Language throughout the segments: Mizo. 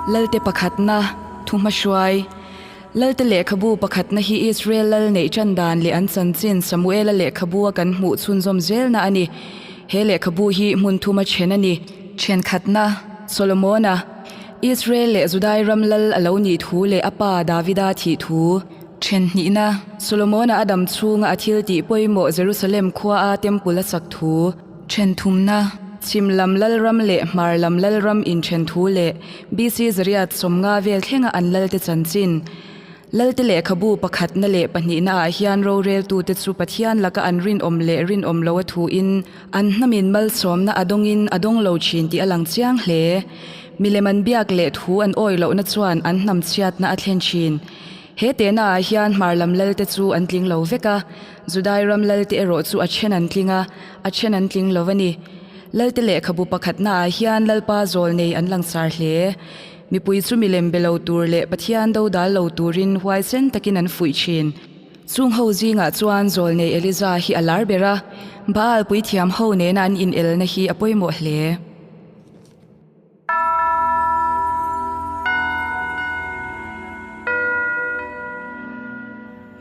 Lalte pakhatna, Thuhmahruai. Lalte lehkhabu pakhatna hi Israel lal neih tan dan leh an chanchin Samuela lehkhabu a kan hmuh chhunzawm zelna a ni. He lehkhabu hi hmun thuma then a ni. Thenkhatna, Solomona, Israel leh Judai ram lal a lo nih thu leh a pa Davida thih thu. Thenhnihna, Solomona a dam chhunga a thil tih pawimawh Jerusalem khua a temple a sak thu. Thenthumna, Chhim lam lalram leh hmar lam lalram inthen thu leh BC zariat 50 vel thlenga an lalte chanchin. Lalte lehkhabu pakhatna leh pahnihna ah hian roreltute chu Pathian laka an rinawm leh rinawm lo a thuin an hnamin malsawmna a dawngin a dawng lo thin tih a lang chiang hle. Milem an biak leh thu an awih lohna chuan an hnam chhiatna a thlen thin. He tehna ah hian hmar lam lalte chu an tling lo vek a, Judai ram lalte erawh chu a then an tling a, a then an tling lo a ni. Lalte lehkhabu pakhatna ah hian Lalpa zawl nei an langsar hle. Mipui chu milem be lo tur leh Pathian do dal lo turin huaisen takin an fuih thin. Chung ho zingah chuan zawl nei Eliza hi a lar ber a, Baal puithiam ho nena an inelna hi a pawimawh hle.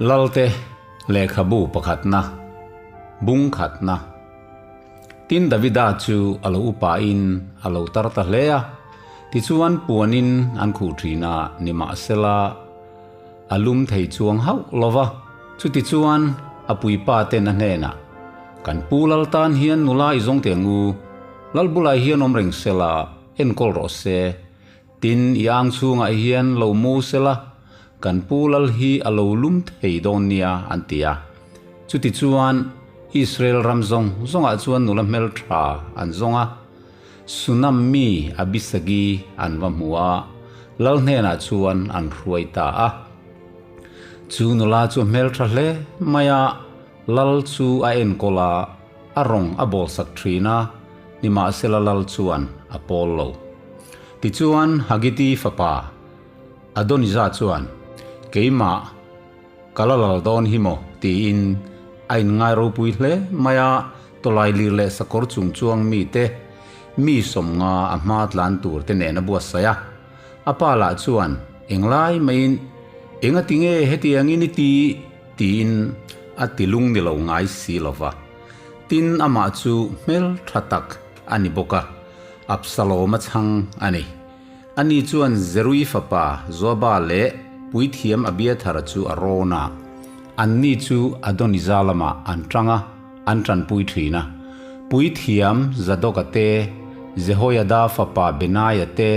Lalte lehkhabu pakhatna, bung khatna. Tin Davida chu a lo upain a lo tar ta hle a, tichuan puanin an khuh thin a, nimahsela a lum thei chuang hauh lo va. Chutichuan a puipa ten a hnenah, Kan pu lal tan hian nula i zawng teh ang u, lal bulah hian awm reng sela, enkawl rawh se. Tin, i ang chhungah hian lo mu sela, kan pu lal hi a lo lum thei dawn nia, an ti a. Chutichuan Israel ram zawng zawngah chuan nula hmeltha an zawng a, Sunam mi Abisagi an va hmu a, lal hnenah chuan an hruai ta a. Chu nula chu hmeltha hle mai a, lal chu a enkawl a, a rawng a bawlsak thin a, nimahsela lal chuan a pawl lo. Tichuan Hagiti fapa Adonijah chuan, Keimah ka la lal dawn hi maw? tiin a inngai ropui hle mai a, tawlai lir leh sakawr chung chuang mite mi 50 a hma tlan tur te nen a buatsaih a. A pa lah chuan englai maiin, Enga tinge hetiangin i ti? tiin a ti lung ni lo ngai si lo va. Tin, amah chu hmel tha tak a ni bawk a, Absalom a chhang a ni. Ani chuan Zerui fapa Joaba leh puithiam Abiathara chu a rawn a, anni chu Adonijah lamah an tang a, an tanpui thin a. Puithiam Zadoka te, Jehoiada fapa Benaia te,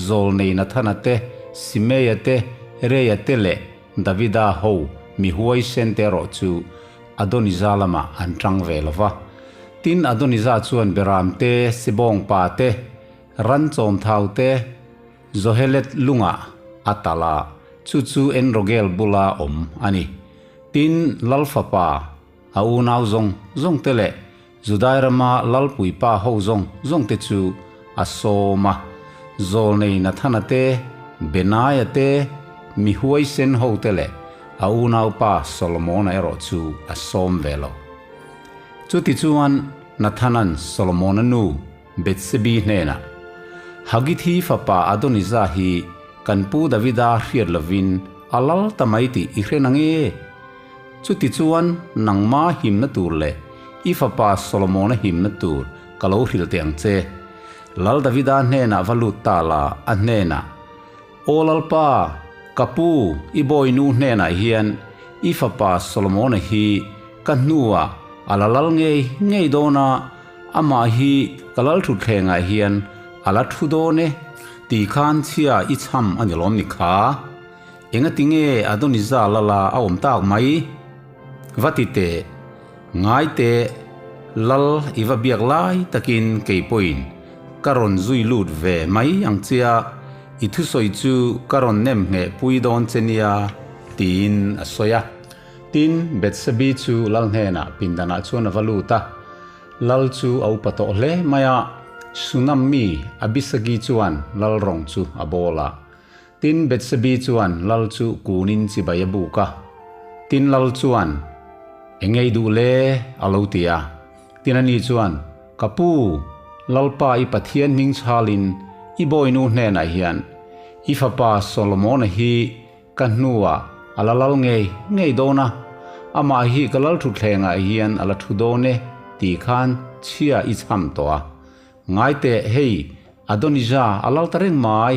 Zawlnei Nathana te, Simeia te, Reia te leh Davida ho mi huaisen te erawh chu Adonijah lamah an tang ve lo va. Tin, Adonijah chuan Beram te, Sibawngpa te, Ran chawmthau te, Zohelet lungah a talh a, chu chu En-rogel bula awm a ni. Tin, Lal fapa, a unau zawng zawng te leh Judai rama lalpuipa ho zawng zawng te chu a sawm a, Zawlnei Nathana te, Benaia te, mi huaisen ho te leh a unaupa Solomona erawh chu a sawm ve lo. Chutichuan Nathana'n Solomona nu Bethsebi hnenah, Hagithi fapa Adonijah hi kan pu Davida hriat lovin a lal ta mai tih i hre nange? Chutichuan nangma himna tur leh i fapa Solomona himna tur ka lo hrilh teh ang che. Lal Davida hnenah va lut ta la, a hnenah, Aw Lalpa, ka pu, i bawinu hnenah hian i fapa Solomona hi ka hnuah a la lal ngei ngei dawn a, amah hi ka lal thutthlengah hian a la thu dawn e, tih khan chhia i chham a ni lawm ni kha? Engati nge Adonijah lala a awm tak mai? Va ti teh, ngai teh, lal i va biak lai takin kei pawhin ka rawn zui lut ve mai ang che a, i thusawi chu ka rawn nem ngheh pui dawn che nia, tiin a sawi a. Tin, Bethsebi chu lal hnenah pindanah chuan a va lut a. Lal chu a upa tawh hle mai a, Sunam mi Abisagi chuan lal rawng chu a bawl a. Tin, Bethsebi chuan lal chu kunin chibai a buk a. Tin, lal chuan, Eng ngei duh le? a lo ti a. Tin, ani chuan, Ka pu, Lalpa i Pathian hming chhalin i bawinu hnenah hian, I fapa Solomona hi ka hnuah a la lal ngei ngei dawn a, amah hi ka lalthutthlengah hian a la thu dawn e tih khan chhia i chham tawh a. Ngai teh, hei, Adonija a lal ta reng mai.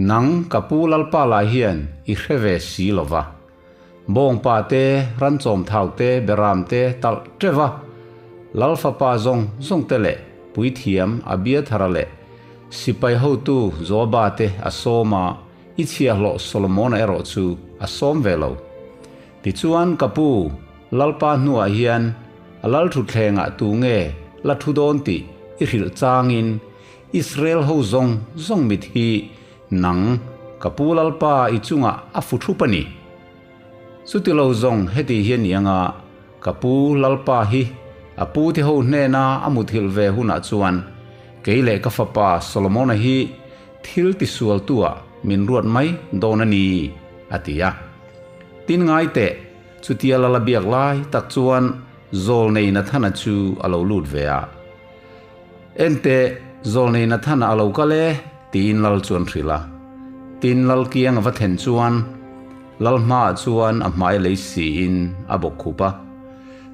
Nang ka pu Lalpa lah hian i hre ve si lo va. Bawngpa te, ranchawmthau te, beram te talh teuh va, Lal fapa zawng zawng te leh puithiam Abiathara leh sipai hotu Joaba te a sawm a, i chhiahhlawh Solomona erawh chu a sawm ve lo. Tichuan ka pu Lalpa hnuah hian a lalthutthlengah tu nge la thu dawn tih i hrilh changin Israel ho zawng zawng mit hi nang ka pu Lalpa i chungah a fu thup a ni. Chuti lo zawng heti hi a ni anga ka pu Lalpa hi a pu te ho hnena a muthilh ve hunah chuan kei leh ka fapa Solomona hi thil tisualtuah min ruat mai dawn a ni, a ti a. Tin ngai teh, chutia lala biak lai tak chuan Zawlnei Nathana chu a lo lut ve a. Enteh, Zawlnei Nathana a lo kal e, tiin lal chu an hrilh a. Tin lal kiang a va thlen chuan lal hmaah chuan a hmai lei siin a bawk khup a.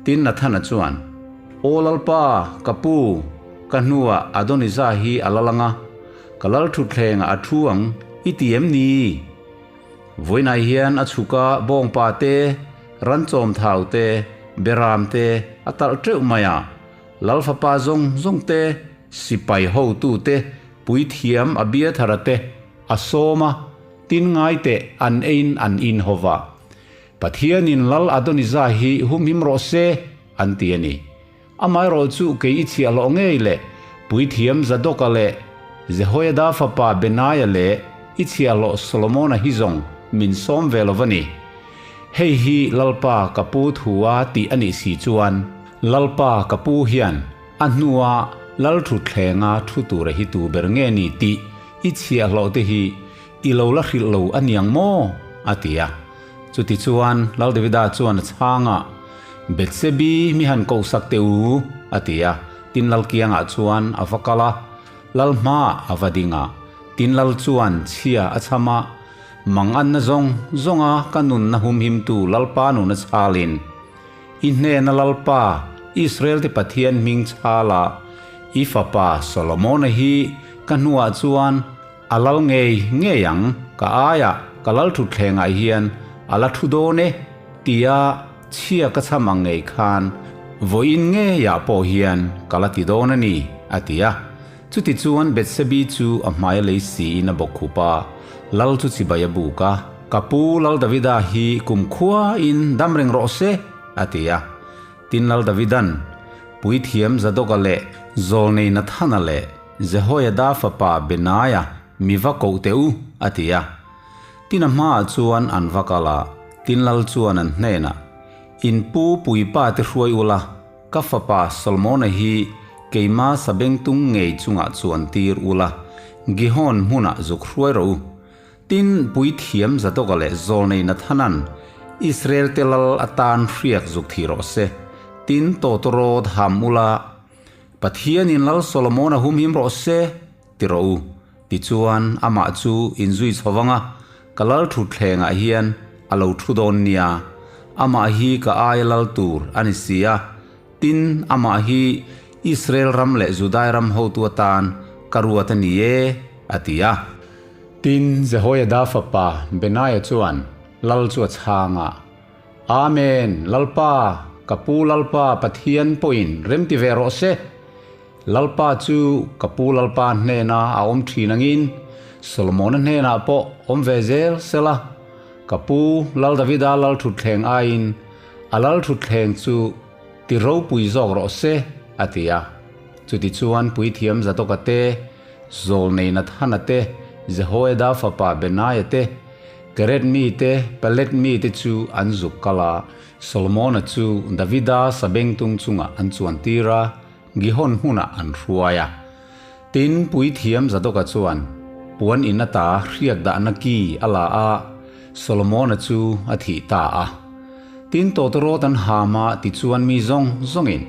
Tin Nathana chuan, Aw Lalpa, ka pu, ka hnuah Adonija hi a lal ang a, ka lal thutthlengah a thu ang i ti em ni? Vawiinah hian a chhuk a, bawngpa te, ranchawmthau te, beram te a talh teuh mai a. Lal fapa zawng zawng te, sipai hotu te, puithiam Abiathara te a sawm a, tin ngai teh an eiin an in ho va. Pathianin Lal Adonijah hi humhim rawh se, an ti a ni. Amaherawh chu kei i chhiahhlawh ngei leh puithiam Zadoka leh Jehoiada fapa Benaia leh i chhiahhlawh Solomona hi zawng min sawm ve lo va ni. Hei hi Lalpa ka pu thua tih a nih si chuan, Lalpa ka pu hian a hnua Lalthutthlenga thu tura hi tu ber nge ni tih i chhiahhlawh te hi i lo la hrilh lo a niang maw? a ti a. Chutichuan Lal Davida chuan a chhang a, Bethsebi mi han kohsak teh u, a ti a. Tin Lal kiangah chuan a va kal a, Lal hmaah a va ding a. Tin Lal chuan chhia a chham a, Manganna zawng zawnga ka nunna humhimtu Lalpa nuna chhalin, i hnena Lalpa, Israelte Pathian hming chhala i fapa Solomona hi ka hnuah chuan A lal ngei ngei ang, ka aiah ka lal thutthlengah hian a la thu dawn e, tia chhia ka chham ang ngei khan vawiin ngeiah pawh hian ka la ti dawn a ni, a ti a. Chutichuan Bethsebi chu a hmai lei siin a bawk khup a, lal chu chibai a buk a, Ka pu Lal Davida hi kumkhuain dam reng rawh se, a ti a. Tin Lal Davidan, Puithiam Zadoka leh Zawlnei Nathana leh Jehoiada fapa Benaia mi va koh teh u, a ti a. Tin a hmaah chuan an va kal a, tin lal chuan an hnenah, In pu puipa te hruai ula, ka fapa Solomona hi keima sabengtung ngei chungah chuan tir ula, Gihon hmunah zuk hruai rawh u. Tin puithiam Zadoka leh Zawlnei Nathanan Israel-te lal atan hriak zuk thih rawh se. Tin tawtawrawt ham ula, Pathianin Lal Solomona humhim rawh se, ti rawh u. Tichuan, amah chu inzui chho vang a, ka lal thutthlengah hian a lo thu dawn nia. Amah hi ka aia lal tur a ni si a. Tin, amah hi Israel ram leh Judai ram hotu atan ka ruat a ni e, a ti a. Tin, Jehoiada fapa Benaia chuan lal chu a chhang a. Amen! Lalpa, ka pu Lalpa Pathian pawhin remti ve rawh se. Lalpa chu ka pu Lalpa hnena a awm thin angin Solomona hnenah pawh awm ve zel sela, ka pu Lal Davida lalthutthleng aiin a lalthutthleng chu ti ropui zawk rawh se, a ti a. Chutichuan puithiam Zadoka te, Zawlnei Nathana te, Jehoiada fapa Benaia te, Keret mite, Pelet mite chu an zuk kal a, Solomona chu Davida sabengtung chungah an chuantir a, Gihon hmunah an hruai a. Tin, puithiam Zadoka chuan puan in ata hriak dahna ki a la a, Solomona chu a thih ta a. Tin, tawtawrawt an ham a, tichuan mi zawng zawngin,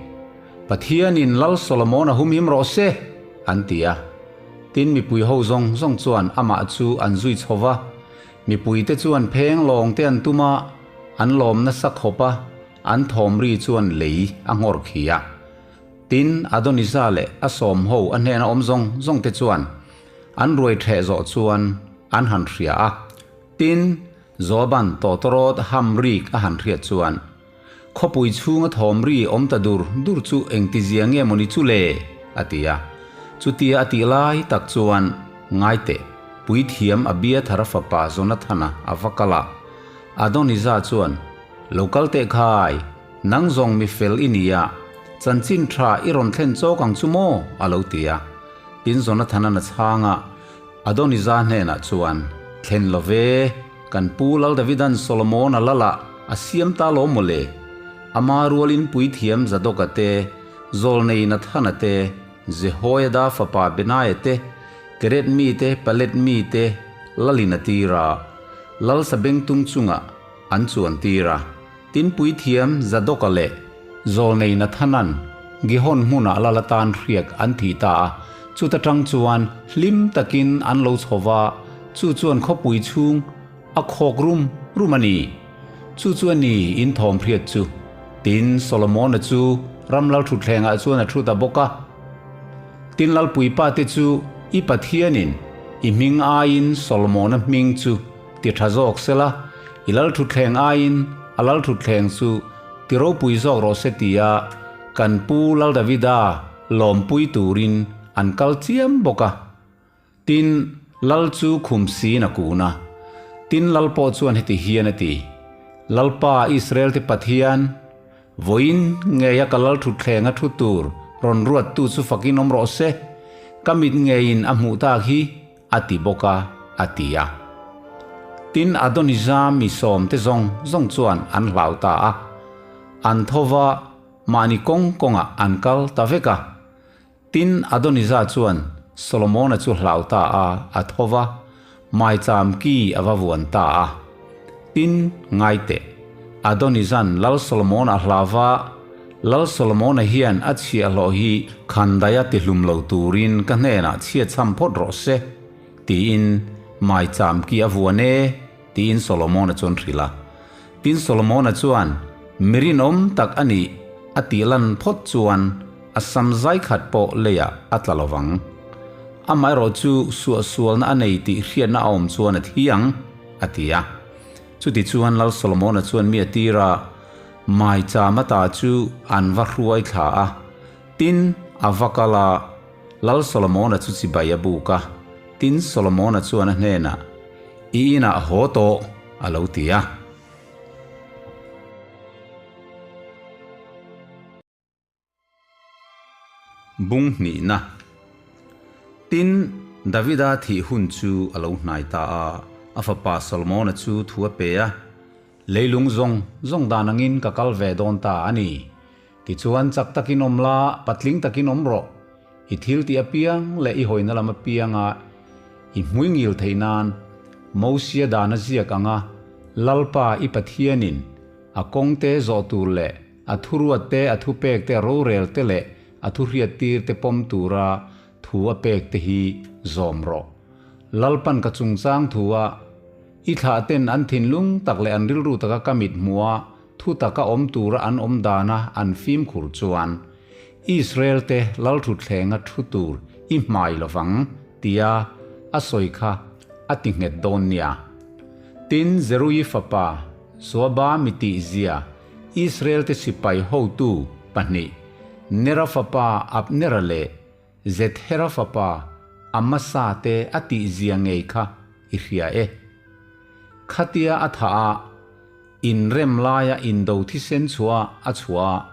Pathianin Lal Solomona humhim rawh se! an ti a. Tin, mipui ho zawng zawng chuan amah chu an zui chho va. Mipuite chuan pheng lawng te an tum a, an lawm nasa khawp a, an thawm ri chuan lei a nghawr khi a. Tin, Adonija leh a sawm ho a hnena awm zawng zawng te chuan an ruai ṭheh zawh chuan an han hria a. Tin, Joaban tawtawrawt ham rik a han hriat chuan, Khawpui chhunga thawm ri awm ta dur dur chu engtizia nge mawni chu le? a ti a. Chutia a tih lai tak chuan Ngaiteh, puithiam Abiathara fapa Jonathana a va kal a. Adonija chuan, Lo kal teh khai, nang zawng mi fel i ni a, chanchin tha i rawn thlen chawk ang chu maw? a lo ti a. Tin Jonathana na chhang a. Adonija hnenah chuan, Thlen lo ve, kan pu Lal Davidan Solomona lalah a siam ta lo maw le? Ama rualin puithiam Zadoka te, Zawlnei Nathana te, Jehoiada fapa Benaia te, Keret mi te, Palet mi te lalin a tir a, lal sabengtung chungah an chuan tir a. Tin puithiam Zadoka leh Zawlnei Nathanan Gihon hmunah lal atan hriak an thih ta a, chuta tang chuan hlim takin an lo chho va, chu chuan khawpui chhung a khawk rum rum a ni. Chu chu a ni in thawm hriat chu. Tin, Solomona chu ram lal thutthlengah chuan a thu ta bawk a. Tin Lalpuipa te chu i Pathianin i hming aiin Solomona hming chu Ti tha zawk sela, i lal thutthleng aiin a lal thutthleng chu ti ropui zawk rawh se tia kan pu Lal Davida lawmpui turin an kal chiam bawk a. Tin, Lal chu khum siin a kun a. Tin, Lal pawh chuan heti hian a ti, Lalpa Israel-te Pathian, vawiin ngeia ka lal thutthleng a thu tur rawn ruattu chu fakin awm rawh se, ka mit ngeiin a hmuh tak hi, A ti bawk a, a ti a. Tin, Adonijah mi sawmte zawng zawng chuan an hlau ta a. An tho va, mahni kawng kawngah an kal ta vek a. Tin, Adonijah chuan Solomona chu hlau ta a, a tho va, maicham ki a va vuan ta a. Tin, ngai teh, Adonijan Lal Solomona a hlau va, Lal Solomona hian a chhiahhlawh hi khandaia tihlum lo turin ka hnenah chhiatchham phawt rawh se, tiin maicham ki a vuan e, tiin Solomona chuan hrilh a. Tin, Solomona chuan, Mi rinawm tak a nih a tih lan phawt chuan a sam zai khat pawh leiah a tla lo vang. Amaherawhchu suahsualna a nei tih hriatna a awm chuan a thi ang. A ti a. Chutichuan Lal Solomona chuan mi a tir a, maicham ata chu an va hruai thla a. Tin, a va kal a, Lal Solomona chu chibai a buk a. Tin, Solomona chuan a hnenah, I inah haw tawh, a lo ti a. Bung hnihna. Tin, Davida thih hun chu a lo hnai ta a, a fapa Solomona chu thu a pe a, Leilung zawng zawng dan angin ka kal ve dawn ta a ni. Tichuan chak takin awm la, patling takin awm rawh. I thil tih apiang leh i hawina lam apianga i hmui ngil theih nan Mosia dan a ziak anga Lalpa i Pathianin a kawngte zawh tur leh A thuruat te, a thupek te, a rorel te leh a thuhriattir te pawm tura thu a pek te hi zawm rawh. Lalpan ka chungchang thu a, i thlah ten an thinlung tak leh an rilru taka ka mit hmuha thu taka awm tura an awm dana an fimkhur chuan Israel te lalthuthlenga thu tur i hmai lovang tia a sawi kha a ti nghet dawn nia. Tin, Zeruii fapa Joaba mi tihzia Israel-te sipai hotu pahnih, Nera fapa Abnera leh Zethera fapa Amasa te a tihzia ngei kha i hria e. Khatia a thah a, inrem laia indo thisen chhuah a chhuah a,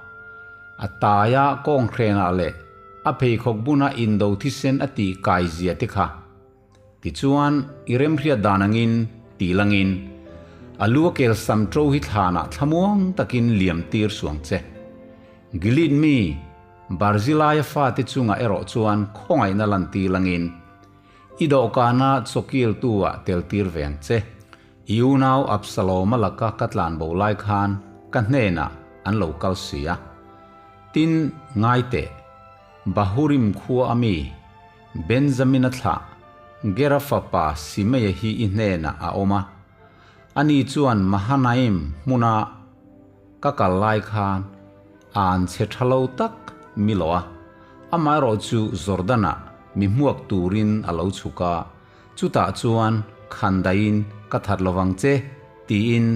a taia kawnghrengah leh a pheikhawk buna indo thisen a tih kaizia te kha. Tichuan, i remhriat dan angin, tih langin, a lu a kel sam ṭo hi thlanah thlamuang takin liam tir suang che. Gilead mi, Barzilaia fate chungah erawh chuan khawngaihna lan tir langin, i dawhkana chawkiltu-ah tel tir ve ang che. I unau Absaloma laka ka tlanbo lai khan ka hnenah an lo kal si a. Tin, ngai teh, Bahurim khua a mi? Benjamina thlah Gera fapa Simeia hi i hnenah a awm a. Ani chuan Mahanaim hmuna ka kal lai khan an chhe tha lo tak mi lo a, amaherawh chu Jordan-ah mi hmuak turin a lo chhuk a, chutah chuan khandaiin ka that lovang che tiin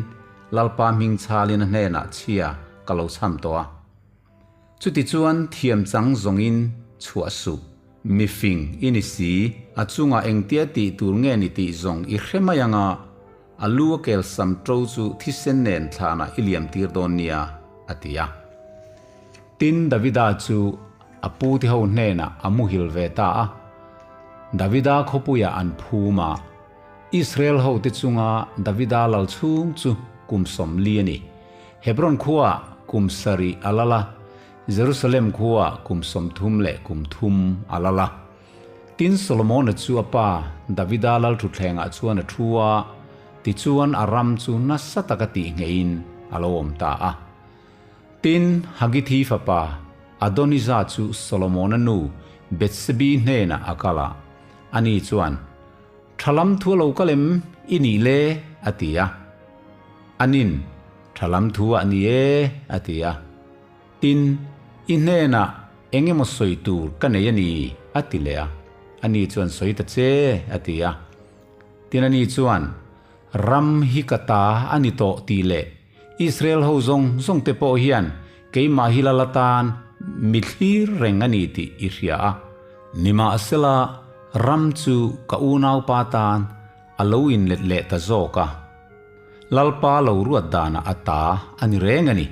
Lalpa hming chhalin a hnenah chhia ka lo chham tawh a. Chutichuan thiam chang zawngin chhuah suh. Mi fing i ni si, a chungah engtia tih tur nge ni tih zawng i hre mai anga, a lu a kel sam ṭo chu thisen nen thlanah i liam tir dawn nia, a ti a. Tin, Davida chu a pute ho hnenah a muhil ve ta a. Davida khawpuiah an phum a, Israel hote chunga Davida lal chhung chu kum 40 a ni. Hebron khuaah kum sarih a lal a, Jerusalem khuaah kum 30 leh kum thum a lal a. Tin, Solomona chu a pa Davida lal thutthlengah chuan a thu a, tichuan a ram chu nasa taka tihngeihin a lo awm ta a. Tin, Hagithi fapa Adonija chu Solomona nu Bethsebi hnenah a kal a, ani chuan, Tha lam thu a lo kal em i nih le? a ti a. Anin, Tha lam thu ah ni e, a ti a. Tin, i hnenah eng emaw sawi tur ka nei a ni, a ti leh a. Ani chuan sawi ta che, a ti a. Tin ani chuan, Ram hi ka ta a ni tawh tih leh Israel ho zawng zawng te pawh hian keimah hi lal atan mi thlir reng a ni tih i hria a. Nimahsela, ram chu ka unaupa tan a lo inlet leh ta zawk a. Lalpa lo ruat danah a ta a ni reng a ni.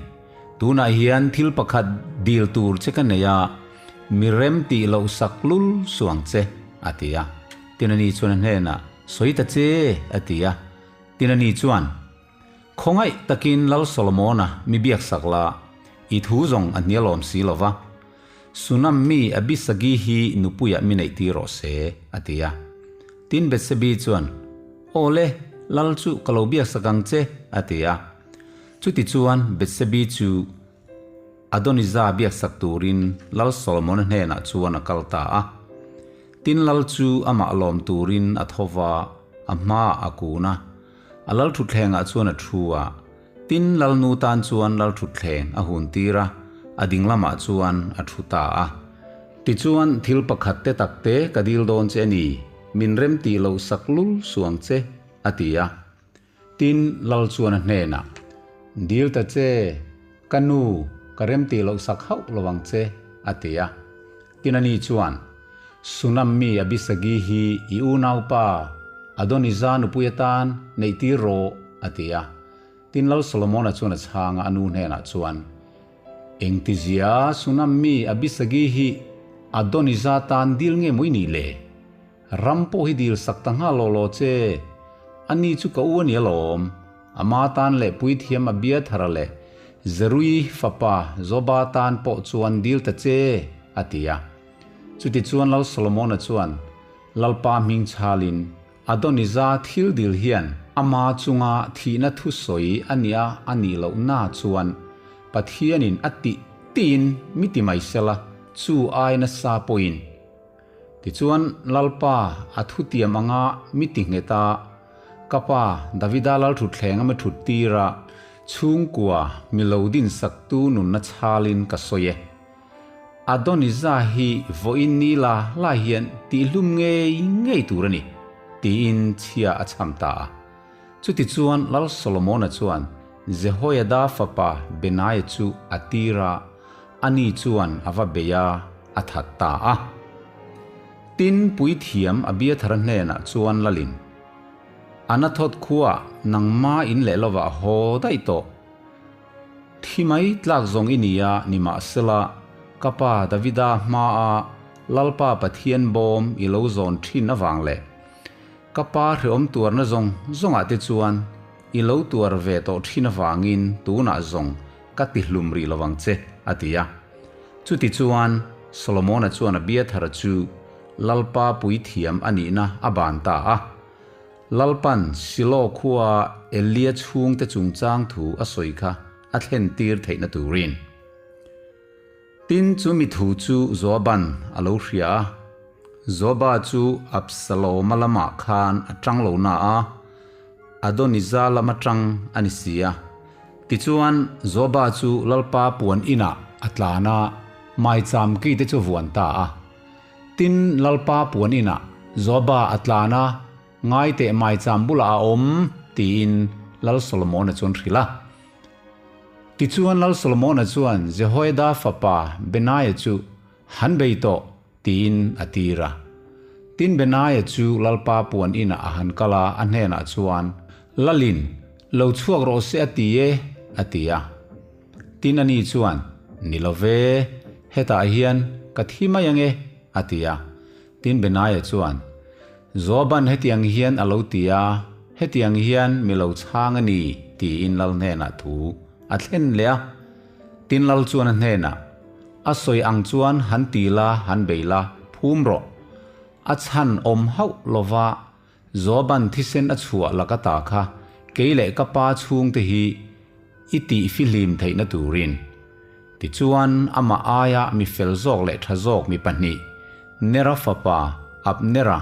Tunah hian thil pakhat dil tur che ka nei a, mi rem tih loh sak lul suang che, a ti a. Tin ani chuan a hnenah, Sawi ta che, a ti a. Tin ani chuan, Khawngaih takin Lal Solomona mi biaksak la, i thu zawng a hnialawm si lo va. Sunam mi Abisagi hi nupuiah mi neih tir rawh se, a ti a. Tin Bethsebi chuan, Aw le, Lal chu ka lo biaksak ang che, a ti a. Chutichuan Bethsebi chu Adonija biaksak turin Lal Solomona hnenah chuan a kal ta a. Tin Lal chu amah lawm turin a tho va, a hmaah a kun a. A lalthutthlengah chuan a thu a, tin lalnu tan chuan lalthutthleng a hun tir a, a ding lamah chuan a thu ta a. Tichuan thil pakhat te tak te ka dil dawn che a ni, min rem tih loh sak lul suang che, a ti a. Tin lal chuan a hnenah, Dil ta che, ka nu, ka rem tih loh sak hauh lo ang che, a ti a. Tin ani chuan, Sunam mi Abisagi hi i unaupa Adonija nupui atan neih tir rawh, a ti a. Tin Lal Solomona chuan a chhang a, a nu hnenah chuan, Engtizia Sunam mi Abisagi hi Adonija tan dil nge maw i nih le? Ram pawh hi dil sak ta nghal law law che. Ani chu ka u a ni alawm. Ama tan leh puithiam Abiathara leh Zerui fapa Joba tan pawh chuan dil ta che, a ti a. Chutichuan Lal Solomona chuan Lalpa hming chhalin Adonija thil dil hian ama chunga thihna thusawi a nia a nih lohna chuan Pathianin a tih tiin mi ti mai sela chu ai nasa pawhin Tichuan Lalpa a thutiam anga mi ti nghet a, ka pa Davida lalthutthleng a mi thut tir a, chhungkua mi lo dinsaktu nunna chhalin ka sawi e. Adonija hi vawiin ni la lai hian tihhlum ngei ngei tur a ni, tiin chhia a chham ta a. Chutichuan Lal Solomona chuan Jehoiada fapa Benaia chu a tir a, ani chuan a va bei a, a that ta a. Tin, puithiam Abiathara hnenah chuan Lalin, Anathot khuaah nangma in leh lovah haw daih tawh. Thi mai tlak zawng i ni a, nimahsela, ka pa Davida hmaa Lalpa Pathian bawm i lo zawn thin avang leh ka pa hreawm tuarna zawng zawngah te chuan i lo tuar ve tawh thin avangin tunah zawng ka ti hlum rih lo ang che, a ti a. Chutichuan, Solomona chuan Abiathara chu Lalpa puithiam a nihna a ban ta a. Lalpan Silo khua Elia chhungte chungchang thu a sawi kha a thlen tir theihna turin. Tin, chu mi thu chu Joaban a lo hria a. Joaba chu Absaloma lamah khan a tang lo na a, Adonija lama tang a ni si a. Tichuan, Joaba chu Lalpa puan inah a tlan a, maicham kite chu vuan ta a. Tin, Lalpa puan inah Joaba a tlan a, Ngai teh maicham bulah a awm, tiin Lal Solomona chuan hrilh a. Tichuan Lal Solomona chuan Jehoiada fapa Benaia chu han bei tawh, tiin a tir a. Tin Benaia chu Lalpa puan inah a han kal a, a hnenah chuan, Lalin, lo chhuak rawh se a ti e, a ti a. Tin ani chuan, Ni lo ve, hetah hian ka thi mai ang e, a ti a. Tin Benaia chuan, Joaban hetiang hian a lo ti a, hetiang hian mi lo chhang a ni, tiin lal hnenah thu a thlen leh a. Tin lal chuan a hnenah, A sawi ang chuan han ti la, han bei la, phum rawh. A chhan awm hauh lova Joaban thisen a chhuah laka ta kha kei leh ka pa chhungte hi i tih fihlim theihna turin. Tichuan, amah aia mi fel zawk leh tha zawk mi pahnih, Nera fapa Abnera,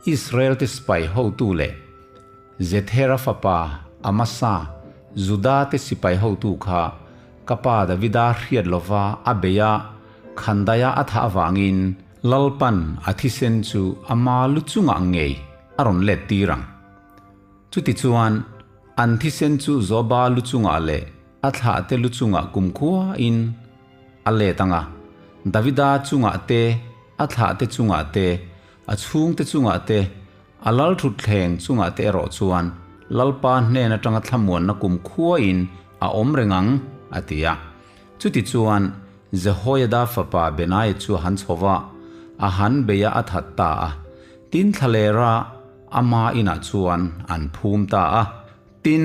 Israel-te sipai hotu leh Zethera fapa Amasa, Juda-te sipai hotu kha ka pa Davida hriat lova a bei a, khandaia a thah avangin Lalpan a thisen chu ama lu chungah ngei a rawn let tir ang. Chutichuan, an thisen chu Joba lu chungah leh a thlahte lu chungah kumkhuain a let ang a, Davida chungah te, a thlahte chungah te, a chhungte chungah te, a lalthutthleng chungah te erawh chuan Lalpa hnen atanga thlamuanna kumkhuain a awm reng ang, a ti a. Chutichuan, Jehoiada fapa Benaia chu a han chho va, a han bei a, a that ta a. Tin thlalera ama inah chuan an phum ta a. Tin,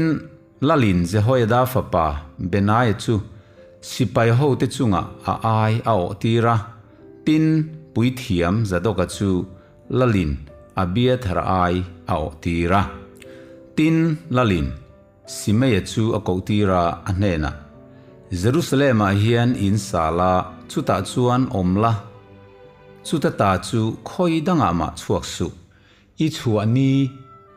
Lalin Jehoiada fapa Benaia chu sipai hote chungah a ai a awh tir a. Tin, puithiam Zadoka chu Lalin Abiathar ai a awh tir a. Tin, Lalin Simeia chu a koh tir a, a hnenah, Jerusalem-ah hian in sa la, chutah chuan awm la, chuta ta chu khawi dangah mah chhuak suh. I chhuah ni,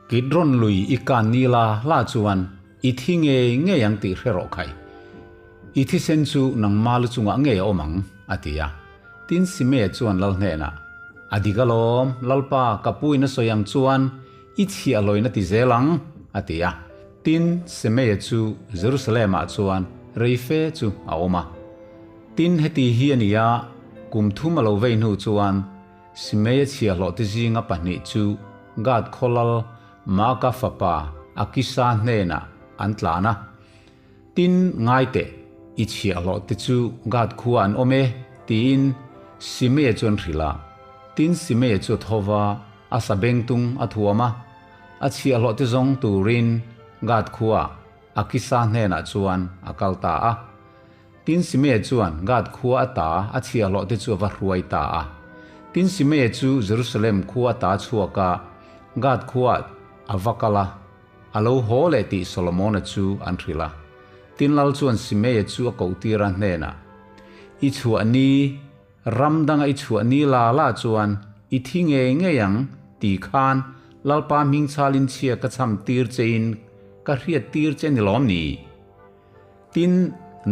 Kidron lui i kan ni la la chuan i thi ngei ngei ang tih hre rawh khai. I thisen chu nangma lu chungah ngei a awm ang, a ti a. Tin Simeia chuan lal hnenah, A dik alawm, Lalpa, ka puin a sawi ang chuan i chhiah lawin a ti zel ang, a ti a. Tin, Simeia chu Jerusalem-ah chuan rei fe chu a awm a. Tin, heti hi a ni a, kum thum a lo vei hnu chuan Simeia chhiahhlawhte zinga pahnih chu Gad khaw lal Maaka fapa Akisa hnenah an tlan a. Tin, ngai teh, i chhiahhlawh te chu Gad khua an awm e, tiin Simeia chuan hrilh a. Tin, Simeia chu a tho va, a sabengtung a thuam a. A chhiahhlawh te zawng turin Gad khua Akisa hnenah chuan a kal ta a. Tin, Simeia chuan Gad khua ata a chhiahhlawh te chu a va hruai ta a. Tin, Simeia chu Jerusalem khua ata a chhuak a, Gad khuaah a va kal a. A lo haw leh tih Solomona chu an hrilh a. Tin lal chuan Simeia chu a koh tir a hnenah, I chhuah ni, ram danga i chhuah ni la la chuan i thi ngei ngei ang ti khan Lalpa hming chhalin chhia ka chham tir chein ka hriat tir che ni lawm ni? Tin,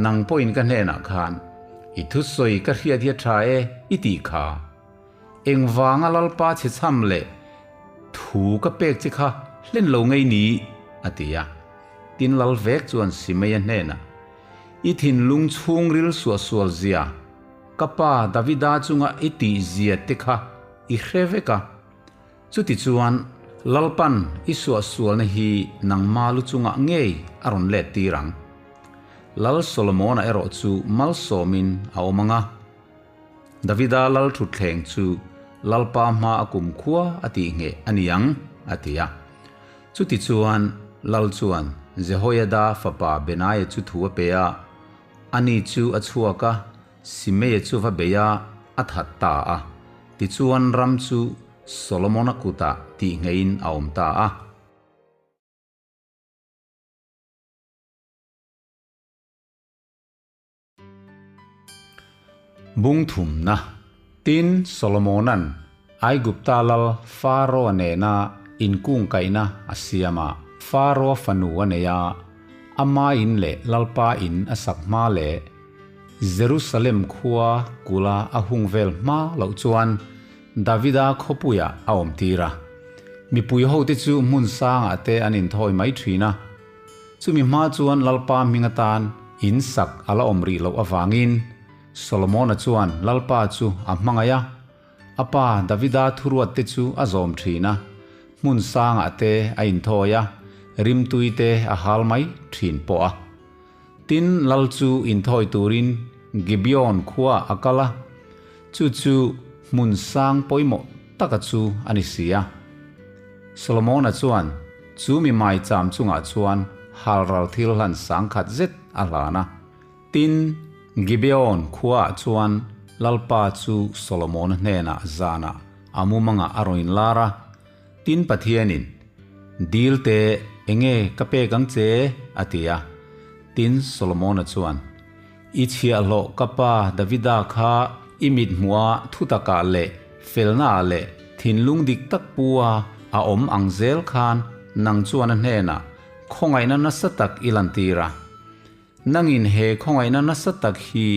nang pawhin ka hnenah khan, I thusawi ka hriat hi a tha e, i tih kha. Engvanga Lalpa chhe chham leh thu ka pek che kha hlen lo ngei ni? a ti a. Tin Lal vek chuan Simeia hnenah, I thinlung chhungril suahsual zia, ka pa Davida chunga i tih zia te kha i hre vek a. Chutichuan, Lalpan i suahsualna hi nangma lu chungah ngei a rawn let tir ang. Lal Solomona erawh chu malsawmin a awm ang a. Davida lal thutthleng chu Lalpa hma a kumkhua a tih ngheh a ni ang, a ti a. Chutichuan, lal chuan Jehoiada fapa Benaia chu thu a pe a, ani chu a chhuak a, Simeia chu va bei a, a that ta a. Tichuan ram chu Solomona kutah tih nghehin a awm ta a. Bung thumna, Tin Solomona'n Aigupta lal Faro-a nena inkungkaihna a siam a. Faro-a fanu a nei a, ama in leh Lalpa in a sak hma leh Jerusalem khua kula a hung vel hma loh chuan Davida khawpuiah a awmtir a. Mipui hote chu hmun sangah te an inthawi mai thin a. Chumi hma chuan Lalpa hming atan in sak a la awm rih loh avangin Solomona chuan Lalpa chu a hmangaih a, a pa Davida thuruatte chu a zawm thin a, hmun sangah te a inthawi a, rimtui te a hal mai thin pawh a. Tin, Lal chu inthawi turin Gibeon khuaah a kal a, chu chu hmun sang pawimawh taka chu a ni si a. Solomona chuan chu mi maicham chungah chuan halral thil hlan sangkhat zet a hlan a. Tin, Gibeon khuaah chuan Lalpa chu Solomona hnenah zanah a mumangah a rawn inlar a. Tin Pathianin, Dil te, enge ka pek ang che? a ti a. Tin Solomona chuan, I chhiahhlawh ka pa Davida kha i mit hmuha thutakah leh felnaah leh thinlung dik tak pu-a a awm ang zel khan nang chuan a hnenah khawngaihna nasa tak i lantir a. Nangin he khawngaihna nasa tak hi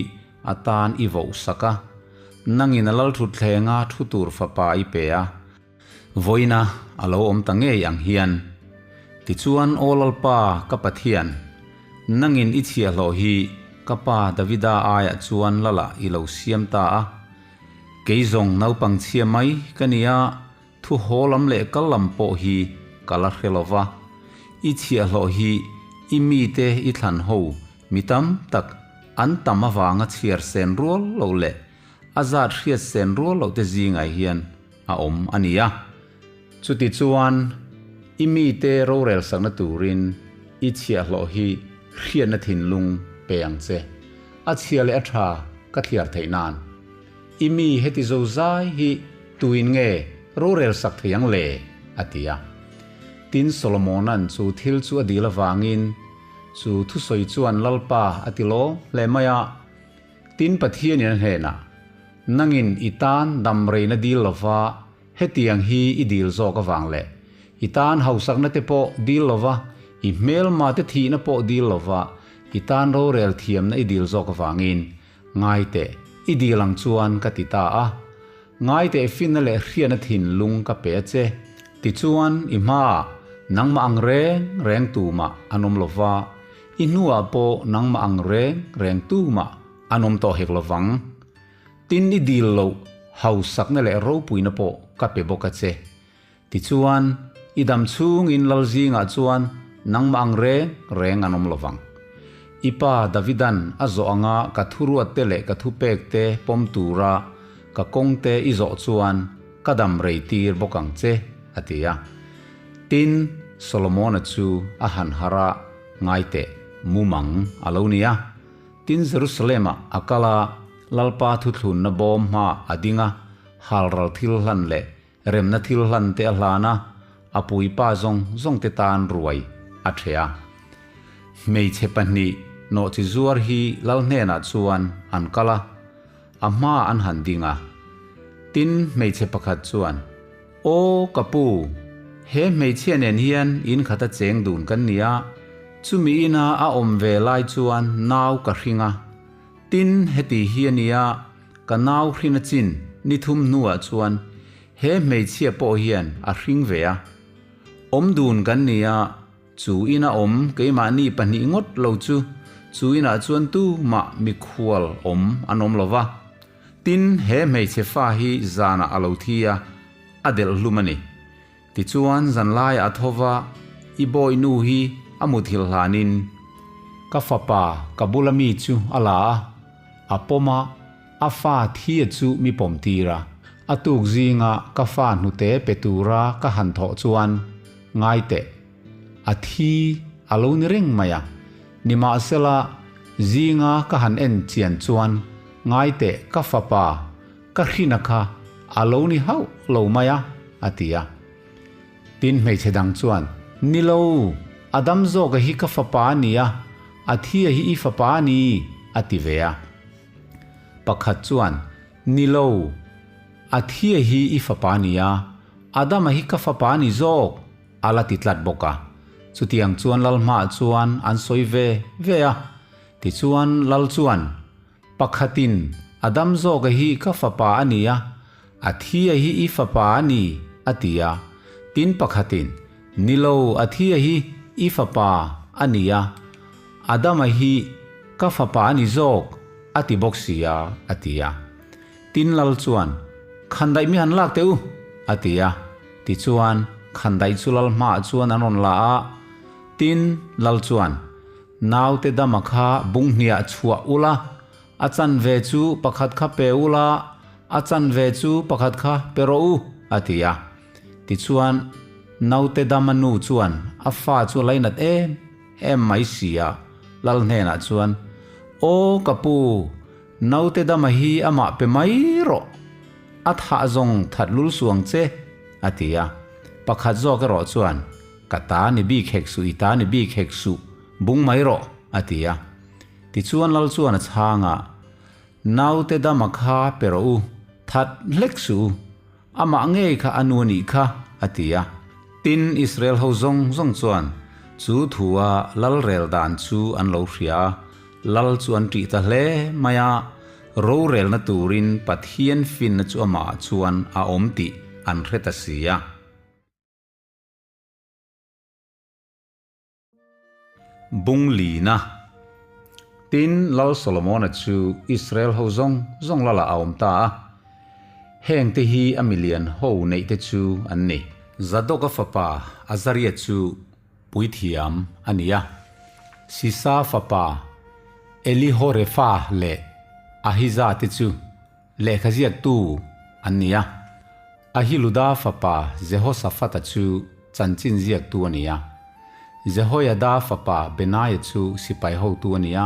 a tan i vohsak a, nangin a lalthuthlenga thu tur fapa i pe a. Vawiina a lo awm ta ngei ang hian. Tichuan, Aw Lalpa, ka Pathian, nangin i chhiahhlawh hi ka pa Davida aiah chuan Lala i lo siam ta a. Kei zawng naupang chhia mai ka ni a, thu haw lam leh kal lam pawh hi ka la hre lo va. I chhiahhlawh hi i mite i thlan ho mi tam tak an tam avanga chhiar sen rual lo leh a zat hriat sen rual loh te zingah hian a awm a ni a. Chutichuan, i mite rorel sakna turin i chhiahhlawh hi hriatna thinlung pe ang che. A chhia leh a tha ka thliar theih nan. I mi heti zo zai hi tuin nge rorel sak thei ang le? a ti a. Tin, Solomona'n chu thil chu a dil avangin chu thusawi chuan Lalpa a ti lawm hle mai a. Tin, Pathianin a hnenah, Nangin i tan damreina dil lova hetiang hi i dil zawk avang leh i tan hausakna te pawh dil lova i hmelma te thihna pawh dil lova i tan rorel thiamna i dil zawk avangin ngai teh i dil ang chuan ka ti ta a. Ngai teh finna leh hriatna thinlung ka pe a che. Tichuan i hmaah nangmah ang reng reng tumah an awm lova, i hnuah pawh nangmah ang reng reng tumah An awm tawh hek lovang. Tin i dil loh hausakna leh ropuina pawh ka pe bawk a che. Tichuan, i dam chhungin lal zingah chuan nangmah ang reng reng an awm lovang. I pa Davidan a zawh anga ka thuruatte leh ka thupekte pawm tura ka kawngte i zawh chuan ka dam rei tir bawk ang che, a ti a. Tin, Solomona chu a han harh a, ngai teh, mumang a lo ni a. Tin, Jerusalem-ah a kal a, Lalpa thuthlunna bawm hmaah a ding a, halral thil hlan leh remna thil hlan te a hlan a, a puipa zawng zawng te tan ruai a ṭheh a. Hmeichhe pahnih nawhchi zuar hi Lal hnenah chuan an kal a, a hmaah an han ding a. Tin, hmeichhe pakhat chuan, Aw, ka pu, he hmeichhia nen hian in khata cheng dun kan ni a, chumi ina a awm ve lai chuan nau ka hring a. Tin, heti hi a nia, ka nau hrin a chin ni thum hnuah chuan he hmeichhia pawh hian a hring ve a. Awm dun kan ni a, chu ina awm keimahni pahnih ngawt lo chu, chu inah chuan tumah mikhual awm an awm lo va. Tin, he hmeichhe fa hi zanah a lo thi a, a delh hlum a ni. Tichuan, zanlaiah a tho va, i bawihnu hi a muthilh hlanin ka fapa ka bula mi chu a la a, a pawm a, a fa thia chu mi pawm tir a. A tuk zinga ka fa hnute pe tura ka han thawh chuan, Ngai teh, a thi a lo ni reng mai a. Nimahsela, zinga ka han en chian chuan ngai teh ka fapa ka hrina kha a lo ni hauh lo mai a, a ti a. Tin hmeichhe dang chuan, Ni lo, a dam zawka hi ka fapa a ni a, a thia hi i fapa a ni, a ti ve a. Pakhat chuan, Ni lo. Athia hi i fapa a ni a, Adama hi ka fapa a ni zawk, a la ti tlat bawk a. Chutiang chuan lal hmaah chuan an sawi ve ve a. Tichuan lal chuan, Pakhatin, Adam zawka hi ka fapa a ni a, Athia hi i fapa a ni, a ti a. Tin pakhatin, Ni lo, Athia hi i fapa a ni a, Adama hi ka fapa a ni zawk, a ti bawk si a, a ti a. Tin lal chuan, Khandaih mi han lak teh u, a ti a. Tichuan, khandaih chu lal hmaah chuan an rawn la a. Tin, lal chuan, Naute dama kha bung hniah chhuah ula, a chanve chu pakhat kha pe ula, a chanve chu pakhat kha pe rawh u, a ti a. Tichuan, naute dama nu chuan a fa chu a lainat em em mai si a, lal hnenah chuan, Aw ka pu, Naute dama hi amah pe mai rawh, a thah zawng that lul suang che, a ti a. Pakhat zawk erawh chuan, Ka ta ni bik hek suh, i ta ni bik hek suh, bung mai rawh, a ti a. Tichuan Lal chuan a chhang a, Naute dama kha pe rawh u, that hlek suh u, amah ngei kha a nu a nih kha, a ti a. Tin, Israel ho zawng zawng chuan chu thua Lal rel dan chu an lo hria a, Lal chu an ṭih ta hle mai a, rorelna turin Pathian finna chu amah chuan a awm tih an hre ta si a. Bung lina. Tin, Lal Solomona chu Israel ho zawng zawng lalah a awm ta a. Hengte hi a milian ho neihte chu an ni. Zadoka fapa Azaria chu puithiam a ni a. Sisa fapa Elihorefa leh Ahiza te chu lehkha ziaktu an ni a. Ahiluda fapa Jehoshafata chu chanchin ziaktu a ni a. Jehoiada fapa Benaia chu sipai hotu a ni a.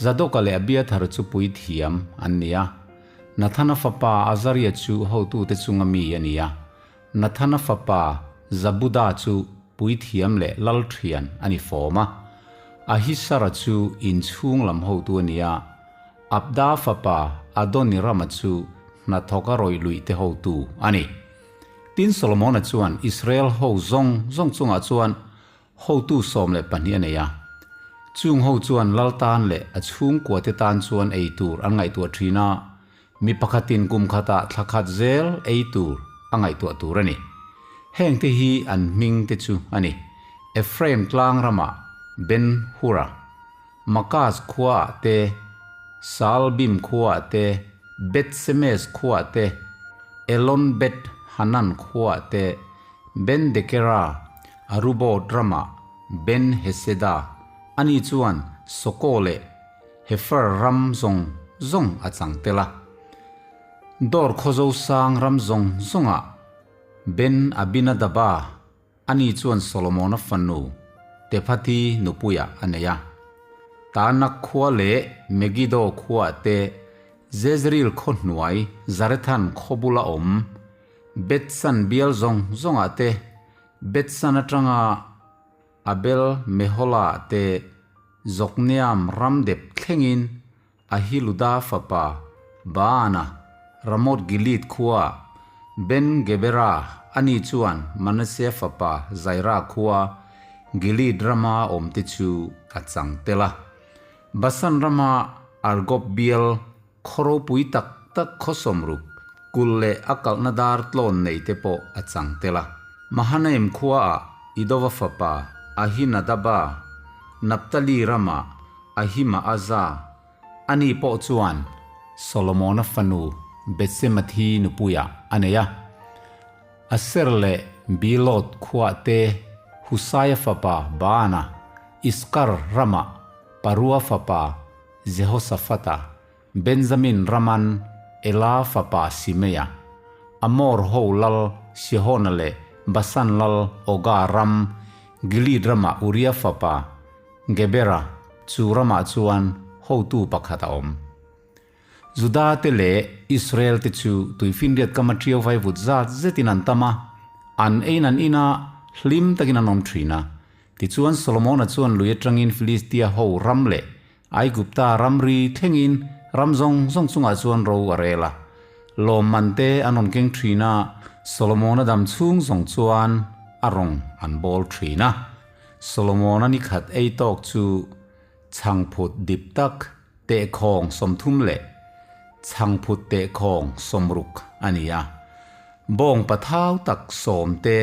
Zadoka leh Abiathar chu puithiam an ni a. Nathana fapa Azaria chu hotute chunga mi a ni a. Nathana fapa Zabuda chu puithiam leh lal thian a ni fawm a. Ahisara chu inchhung lam hotu a ni a. Abda fapa Adonirama chu hnathawka rawih luih te hotu a ni. Tin Solomona chuan Israel ho zawng zawng chungah chuan hotu 12 a nei a. Chung ho chuan lal tan leh a chhungkua te tan chuan ei tur an ngaihtuah thin a, mi pakhatin kum khatah thla khat zel ei tur a ngaihtuah tur a ni. Heng te hi an hming te chu a ni, Ephraim tlang ramah Ben-Hura, Makaz khuaah te, Saalbim khuaah te, Beth-semes khuaah te, Elon-beth-hanan khuaah te, Ben-dekera, Arubot ramah Ben-heseda, ani chuan Soko leh Hefer ram zawng zawng a chang tel a. Dor khawzosang ram zawng zawngah Ben-abinadaba, Ani chuan Solomona fanu Tephati nupuiah a nei a. Tanak khua leh Megiddo khuaah te, Jezreel khaw hnuai Zarethan khaw bula awm Bethsan bial zawng zawngah te, Bethsan atanga Abel Meholah te, Jokneam ram dep thlengin Ahiluda fapa Baana, Ramoth Gilead khua, Ben Gebera, ani chuan Manasseh fapa Zaira khua, Gilead rama awmte chu a chang tel a. Basan rama Argob bial khaw ropui tak tak khaw sawmruk, kulh leh a kalhna dar tlawn neite pawh a chang tel a. Mahanaim khuaah Idova fapa Ahinadaba, Naphtali ramah Ahimaaza, ani pawh chuan Solomona fanu Betsemathi nupuiah a nei a. Aser leh Bilot khuah te Husaia fapa Baana, Iskar ramah Parua fapa Jehoshafata, Benjamin raman Ela fapa Simeia, Amor ho lal Sihona leh Basan lal Oga ram Gilead ramah Uria fapa Gebera chu ramah chuan hotu pakhat a awm. Juda te leh Israel te chu tuifinriat kama ṭiau vai vut zat zetin an tam a, an ein an in a, hlim takin an awm ṭhin a. Tichuan Solomona chuan lui aṭangin Filistia ho ram leh Aigupta ramri thlengin ram zawng zawng chungah chuan ro a rel a. Lawmman te an rawn keng thin a, Solomona dam chhung zawng chuan a rawng an bawl thin a. Solomona ni khat ei tawk chu chhangphut dip tak tehkhawng 30 leh chhangphut tehkhawng 60 a ni a. Bawngpa thau tak 10 te,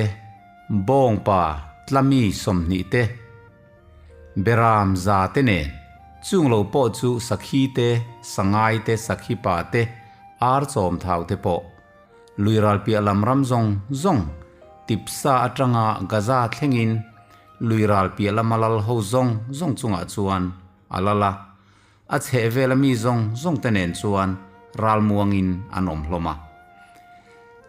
bawngpa tlami 20 te, Beram za te nen, chung lo pawh chu sakhi te, sangai te, sakhi pa te, ar chawm thau te pawh, lui ral piah lam ram zawng zawng, Tipsa atanga Gaza thlengin lui ral piah lama lal ho zawng zawng chungah chuan a lal a, a chhehvela mi zawng zawng te nen chuan ral muangin an awm hlawm a.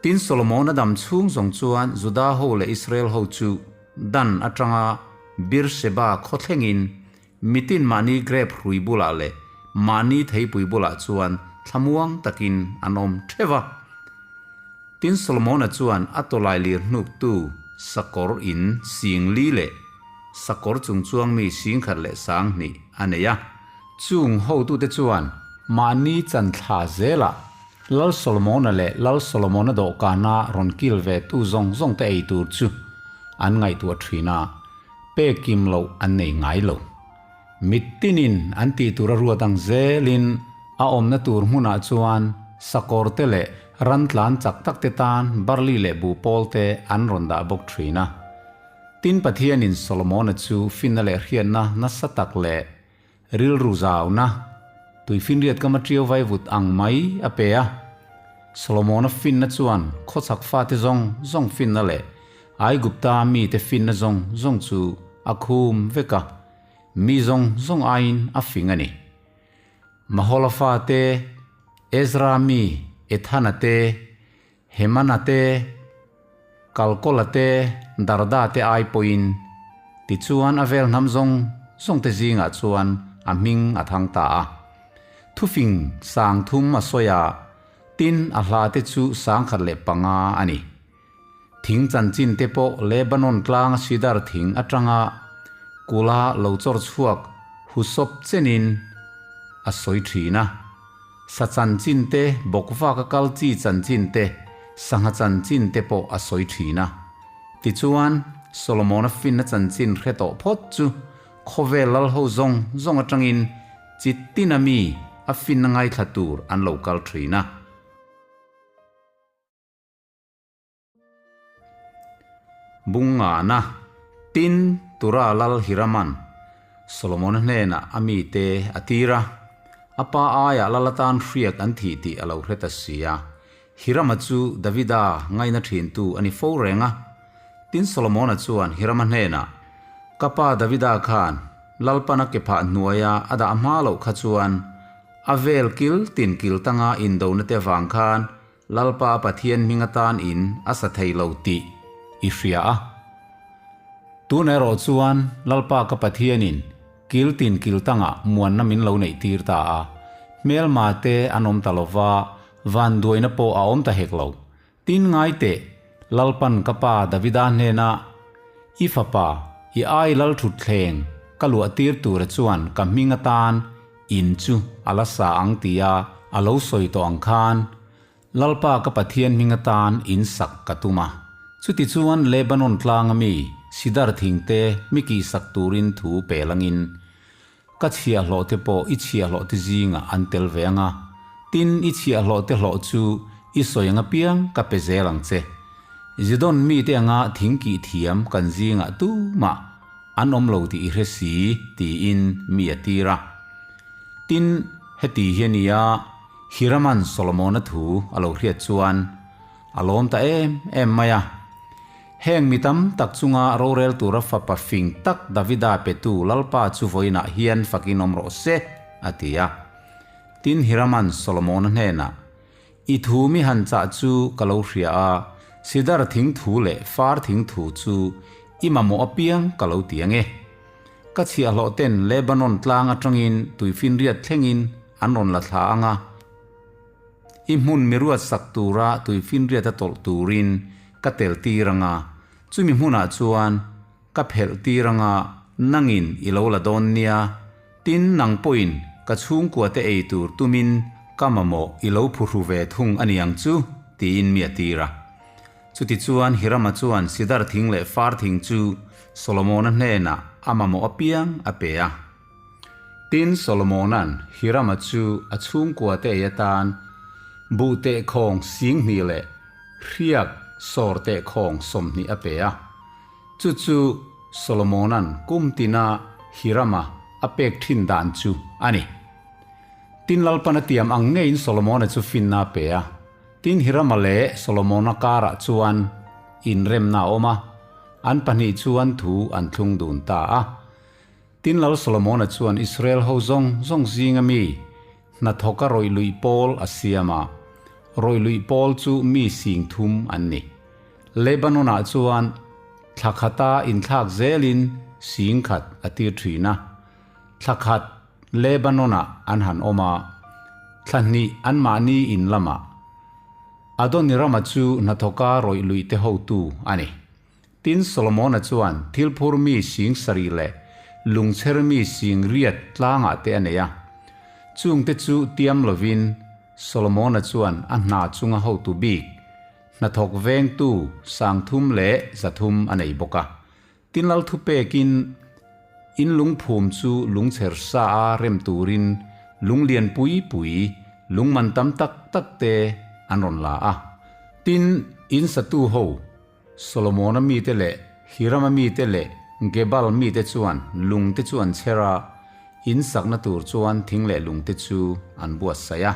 Tin, Solomona dam chhung zawng chuan Juda ho leh Israel ho chu Dan atanga Beersheba khaw thlengin mitin mahni grep hrui bulah leh mahni theipui bulah chuan thlamuang takin an awm theuh a. Tin, Solomona chuan a tawlailir hnuktu sakawr in 4000 leh sakawr chungchuang mi 10,000 leh 2000 a nei a. Chung hotute chuan mahni chan thla zelah Lal Solomona leh Lal Solomona dawhkana rawn kil ve tu zawng zawng te ei tur chu an ngaihtuah thin a, pek kim loh an nei ngai lo. Mittinin an tih tur a ruat ang zelin a awmna tur hmunah chuan sakawr te leh ran tlan chak tak te tan barli leh buhpawl te an rawn dah bawk thin a. Tin Pathianin Solomona chu finna leh hriatna nasa tak leh Rilru zauna, tuifinriat ka maṭiau vaivut ang mai a pe a. Solomona finna chuan khawchhak fate zawng zawng finna leh Aigupta mite finna zawng zawng chu a khum vek a, mi zawng zawng aiin a fing a ni. Mahola fate, Ezra mi Ethana te, Hemana te, Kalkawla te, Darda te ai pawhin tichuan a vel hnam zawng zawng te zingah chuan a hming a thang ta a. Thufing 3000 a sawi a, tin a hla te chu 1005 a ni. Thing chanchin te pawh Lebanon tlanga sidar thing atanga kula lo chawr chhuak husawp chenin a sawi thin a. Sa chanchin te, bawkvaka kal chi chanchin te, sangha chanchin te pawh a sawi thin a. Tichuan, Solomona finna chanchin hre tawh phawt chu khawvel lal ho zawng zawng atangin chi tina mi a finna ngaithla tur an lo kal thin a. Bungngana, Tin, Tura lal Hiraman, Solomona hnenah a mite a tir a, a pa aiah lal atan hriak an thih tih a lo hre ta si a. Hirama chu Davida ngaina thintu a ni fo reng a. Tin, Solomona chuan Hirama hnenah, Ka pa Davida khan Lalpana ke phah hnuaia a dah hma loh kha chuan a vel kil tin kil tanga indona te vang khan Lalpa Pathian hming atan in a sa thei lo tih i hria a. Tun erawh chuan Lalpa ka Pathianin kil tin kil tangah muanna min lo neih tir ta a, hmelma te an awm ta lo va, vanduaina pawh a awm ta hek lo. Tin ngai teh, Lalpan ka pa Davida hnenah, I fapa, i ai lalthutthleng ka luah tir tura chuan ka hming atan In chu a la sa ang tia a lo sawi tawh ang khan, Lalpa ka Pathian hming atan in sak ka tum a. Chutichuan Lebanon tlanga mi sidar thingte mi kihsak turin thu pe langin, ka chhiahhlawhte pawh i chhiahhlawhte zingah an tel ve ang a, tin i chhiahhlawhte hlawh chu i sawi ang apiang ka pe zel ang che. Zidon mite anga thing kih thiam kan zingah tumah An awm lo tih i hre si, tiin mi a tir a. Tin, heti hi a ni a, Hiraman Solomona thu a lo hriat chuan a lawm ta em em mai a. Heng mi tam tak chunga rorel tura fapa fing tak Davida petu Lalpa chu vawiinah hian fakin awm rawh se, a ti a. Tin, Hiraman Solomona hnenah, I thu mi han chah chu ka lo hria a, sidar thing thu leh far thing thu chu i mamawh apiang ka lo ti ang e. Ka chhiahhlawh ten Lebanon tlang atangin tuifinriat thlengin an rawn la thla ang a, i hmun mi ruat sak tura tuifinriat a tawlh turin ka tel tir ang a, chumi hmunah chuan Ka phelh tir anga nangin i lo la dawn nia, tin nang pawhin ka chhungkua te ei tur tumin Ka mamawh i lo phuhru ve thung a ni ang chu, tiin mi a tir a. Chutichuan Hirama chuan sidar thing leh far thing chu Solomona hnenah a mamawh apiang a pe a. Tin, Solomona'n Hirama chu a chhungkuate ei atan buh tehkhawng 20 leh hriak sawr tehkhawng 20 a pe a. Chu chu Solomona'n kum tina Hirama a pek thin dan chu a ni. Tin, Lalpan a tiam ang ngeiin Solomona chu finna a pe a. Tin, Hirama leh Solomona karah chuan inremna a awm a, an pahnih chuan thu an thlung dun ta a. Tin, Lal Solomona chuan Israel ho zawng zawng zinga mi hnathawka rawih luih pawl a siam a, rawih luih pawl chu mi 3000 an ni. Lebanon-ah chuan thla khata inthlak zelin 10,000 a tir thin a, thla khat Lebanon-ah an han awm a, thla hnih anmahni in lamah. Adonirama chu hnathawka rawih luih te hotu a ni. Tin, Solomona chuan thil phur mi 7000 leh lungchher mi 8000 tlangah te a nei a. Chungte chu tiam lovin Solomona chuan a hna chunga hotu bik, hnathawk vengtu 300 leh 300 a nei bawk a. Tin, Lal thupekin in lungphum chu lungchher sa a rem turin lung lian pui pui, lung man tam tak tak te an rawn la a. Tin, in satu ho Solomona mite leh Hirama mite leh Gebal mite chuan lungte chu an chher a, in sakna tur chuan thing leh lungte chu an buatsaih a.